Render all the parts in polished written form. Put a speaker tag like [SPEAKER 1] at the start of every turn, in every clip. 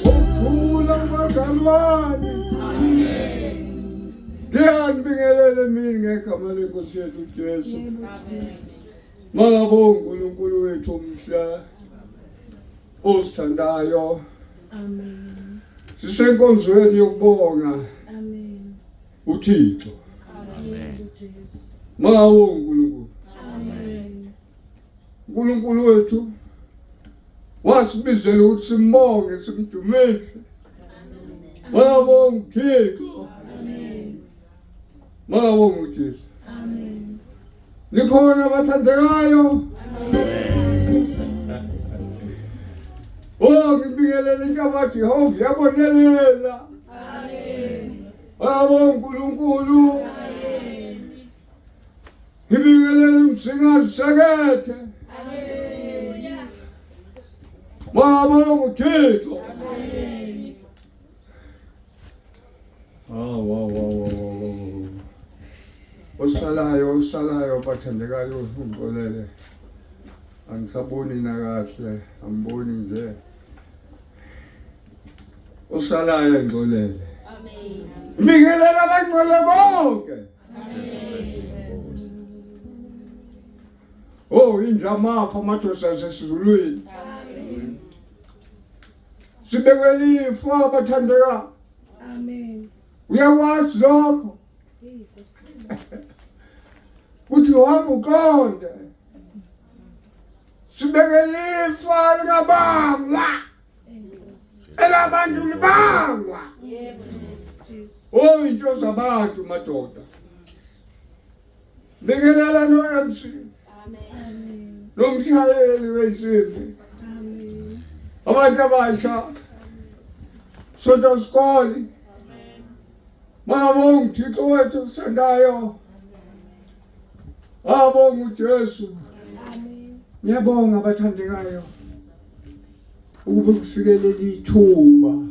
[SPEAKER 1] Ukuthula kubazalwane. Ngiyanibingelela emini ngegama lenkosi yethu uJesu. Makabonge uNkulunkulu wethu omhle osithandayo.
[SPEAKER 2] Amen.
[SPEAKER 1] Sisenkonzweni yokubonga
[SPEAKER 2] Amen.
[SPEAKER 1] uThixo.
[SPEAKER 2] Amen. Jesu.
[SPEAKER 1] Makabonge uNkulunkulu.
[SPEAKER 2] Amen.
[SPEAKER 1] uNkulunkulu wethu wasibizela ukuthi simbonge simdumise. Makabonge uThixo.
[SPEAKER 2] Amen.
[SPEAKER 1] Makabonge uJesu.
[SPEAKER 2] Amen.
[SPEAKER 1] Nikhona abathandekayo. Oh ngibingelela intaba Jehova yabonelela.
[SPEAKER 2] Amen.
[SPEAKER 1] Makabonge uNkulunkulu. Ngibingelela umsingazi sekethe.
[SPEAKER 2] Hallelujah.
[SPEAKER 1] Makabonge uThixo. Ah, wow, wow, wow, wow, wow. Osalayo, osalayo bathandekayo ungixolele. Angisaboni nakahle, angiboni nje. Osalayo ngixolele.
[SPEAKER 2] Amen.
[SPEAKER 1] Ngibingelela abangcwele bonke.
[SPEAKER 3] Jesu Kristu inkosi.
[SPEAKER 1] Oh, injamafa amadoda asesizulwini.
[SPEAKER 2] Amen.
[SPEAKER 1] Sibekwe lifa bathandeka.
[SPEAKER 2] Amen.
[SPEAKER 1] Uyakwazi lokho.
[SPEAKER 2] Hey, Nkosi.
[SPEAKER 1] Kuthi uhamba uqonde. Sibeke lifa likabangwa.
[SPEAKER 2] Hey, Nkosi.
[SPEAKER 1] Elabantu libangwa.
[SPEAKER 2] Yebo, Jesu.
[SPEAKER 1] Oh, into zabantu madoda. Bikelela no MC.
[SPEAKER 2] Amen.
[SPEAKER 1] Nomshayeli wensimbi.
[SPEAKER 2] Amen.
[SPEAKER 1] Abantu abasha. Sonto sikole. Mabonga uThixo wethu osendayo. Abonga uJesu.
[SPEAKER 2] Amen.
[SPEAKER 1] Ngiyabonga abathandekayo. Ukuba kufike leli thuba.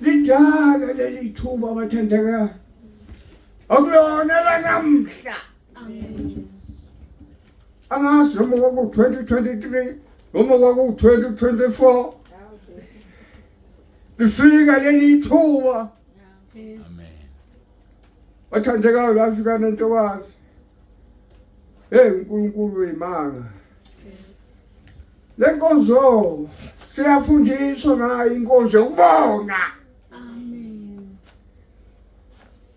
[SPEAKER 1] Lidala leli thuba abathandekayo. Akulona lanamhla.
[SPEAKER 2] Amen.
[SPEAKER 1] Angazi noma kwaku-2023 noma kwaku-2024 lifika leli thuba
[SPEAKER 2] Jesu.
[SPEAKER 3] Amen.
[SPEAKER 1] bathandekayo lafika nentokazi hey uNkulunkulu wemanga
[SPEAKER 2] Jesu.
[SPEAKER 1] le nkonzo siyafundiswa ngayo inkonzo yokubonga
[SPEAKER 2] Amen.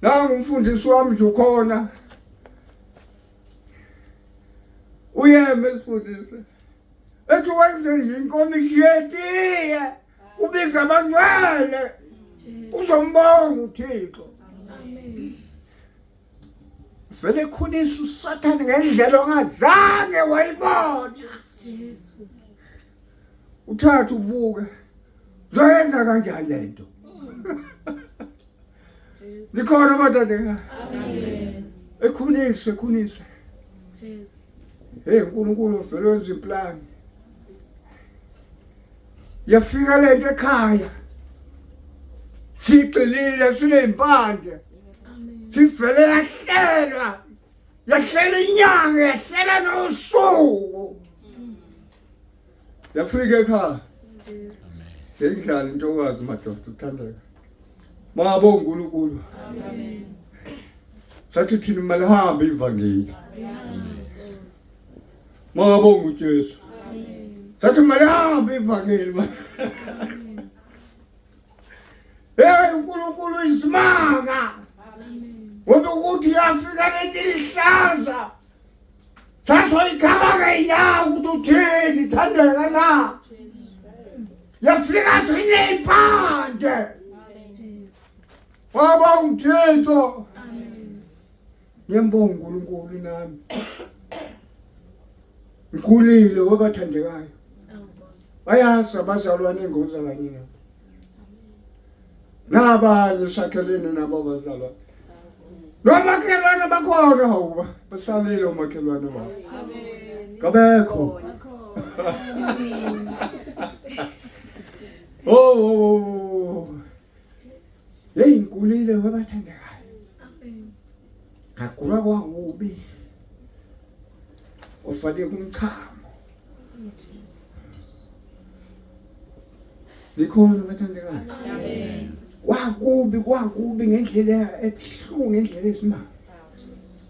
[SPEAKER 1] nangu umfundisi wami nje ukhona uyeme esifundise ethi wenze nje inkomishi yetiye ubiza abangcwele
[SPEAKER 2] Jesu.
[SPEAKER 1] uzombonga uThixo
[SPEAKER 2] Amen.
[SPEAKER 1] vele khulisa uSathane ngendlela ongazange wayibona
[SPEAKER 2] Jesu.
[SPEAKER 1] uthatha ubuke uzoyenza kanjani lento
[SPEAKER 2] Jesu.
[SPEAKER 1] likhona badade
[SPEAKER 2] Amen.
[SPEAKER 1] ekhulise ekhulise
[SPEAKER 2] Jesu.
[SPEAKER 1] hey uNkulunkulu vele wenza iplani yafika lento ekhaya sigxilile sinezimpande
[SPEAKER 2] Amen.
[SPEAKER 1] sivele yahlelwa yahlela inyanga yahlela nosuku yafika ekhaya
[SPEAKER 2] Jesu.
[SPEAKER 3] Amen.
[SPEAKER 1] yayidlala intokazi madoda uthandeka mabo uNkulunkulu
[SPEAKER 2] Amen.
[SPEAKER 1] sathi thina malihambe ivangeli
[SPEAKER 2] Yes.
[SPEAKER 1] mabonga uJesu
[SPEAKER 2] Amen.
[SPEAKER 1] sathi malihambe ivangeli
[SPEAKER 2] Amen.
[SPEAKER 1] hey uNkulunkulu isimanga
[SPEAKER 2] Amen.
[SPEAKER 1] ngoba ukuthi yafika lento ilihlaza sasoyikhaba ngeyinyawo ukuthi uthini thandeka na yafika siney'mpande
[SPEAKER 2] Jesu.
[SPEAKER 1] waba uThixo
[SPEAKER 2] Amen.
[SPEAKER 1] ngiyambonga uNkulunkulu nami ngikhulile wabathandekayo
[SPEAKER 2] Awu Nkosi.
[SPEAKER 1] Bayazi abazalwane engikhonza kanye nabo. Nabanye sakhelene nabo abazalwane. Nomakhelwane bakhona hawu basalile omakhelwane babo. Kabekho. Oh, oh, oh. Hey ngikulile webathandekayo. Ngagula kwakubi. Ofake kumchamo. Nikhona bathandekayo. Amen. Kwakubi kwakubi ngendlela ebuhlungu ngendlela esimanga.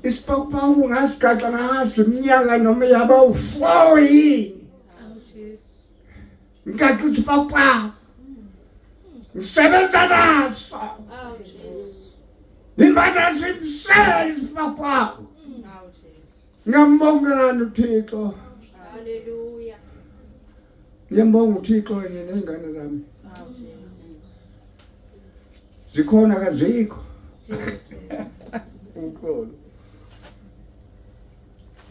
[SPEAKER 1] Isipawupawu ngasigaxa ngaso iminyaka noma yaba u4 yini. Ngikade uthi papa. Ngisebenza naso. Imana simsele papa. Ngiyambonga uThixo.
[SPEAKER 2] Hallelujah.
[SPEAKER 1] Ngiyambonga uThixo kanye nezingane zami. Zikhona kazikho. Uxolo.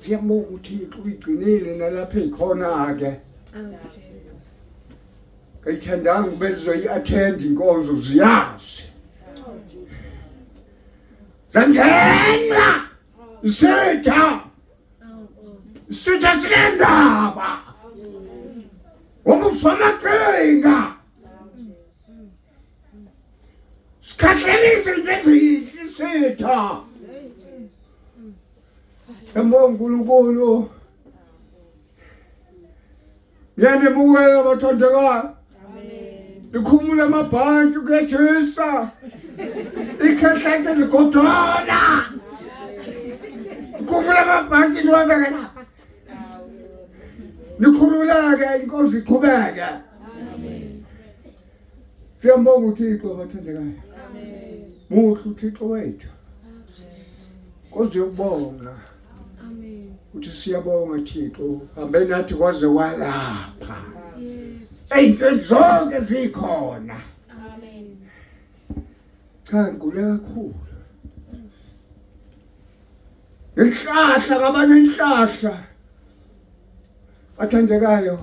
[SPEAKER 1] Siyambonga uThixo uyigcinile nalapha ezikhona ke. Kayithandanga bezoyi-attend inkonzo ziyazi. Zangena isitha. Isitha sinendaba. Ngokusomaqhinga. Sikhahlele izinto ezihle isitha. Emo uNkulunkulu. Ngiyanimukela bathandekayo. Likhumula amabhantshi kuyeshisa. Ikhehla ligodola. Likhumula amabhantshi niwabeke lapha. Nikhululeke inkonzo iqhubeke. Siyambonga uThixo bathandekayo. Muhle uThixo wethu. Nkosi yokubonga.
[SPEAKER 2] Amen.
[SPEAKER 1] Uthi siyabonga Thixo. Hambe nathi kwaze walapha. Ey'ntweni zonke zikhona.
[SPEAKER 2] Amen.
[SPEAKER 1] Cha ngigule kakhulu. Inhlahla ngabanye inhlahla. Bathandekayo.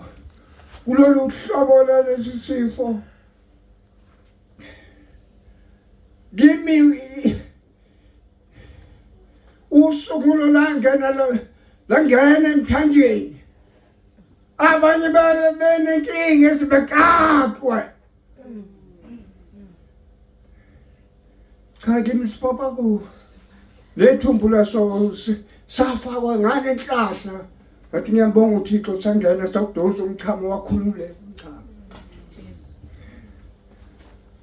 [SPEAKER 1] Kulolu hlobo lalesi sifo. Kimi usuku langena langena emthanjeni. Abanye benenkinga ezibekakwe. Cha kimi sipapa ku lethumbu laso safakwa ngale nhlahla. Ngathi ngiyambonga uThixo sangena sakudosa umchamo wakhululeka umchamo.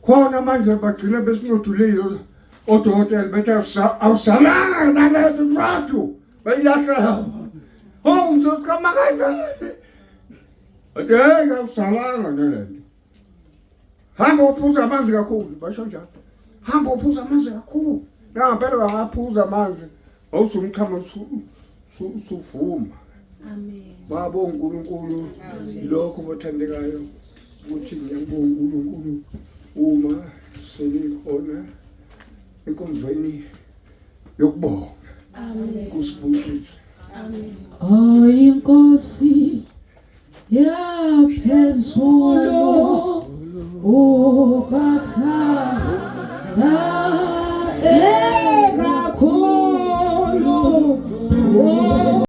[SPEAKER 1] Khona manje bagcina besinodulile odokotela bethi awusalanga nalezi mfowethu bayilahla. Oh ngizochama kanjani? Bathi hey awusalanga nalento. Hamba uphuza amanzi kakhulu basho njalo. Hamba uphuza amanzi kakhulu. Ngempela wangaphuza amanzi awusumchamo usuvuma.
[SPEAKER 2] Amen.
[SPEAKER 1] Baba uNkulunkulu lokho bathandekayo ukuthi ngiyambonga uNkulunkulu uma senikhona enkonzweni yokubonga.
[SPEAKER 2] Amen.
[SPEAKER 1] Kusibusise.
[SPEAKER 2] Amen.
[SPEAKER 4] Ay, Nkosi.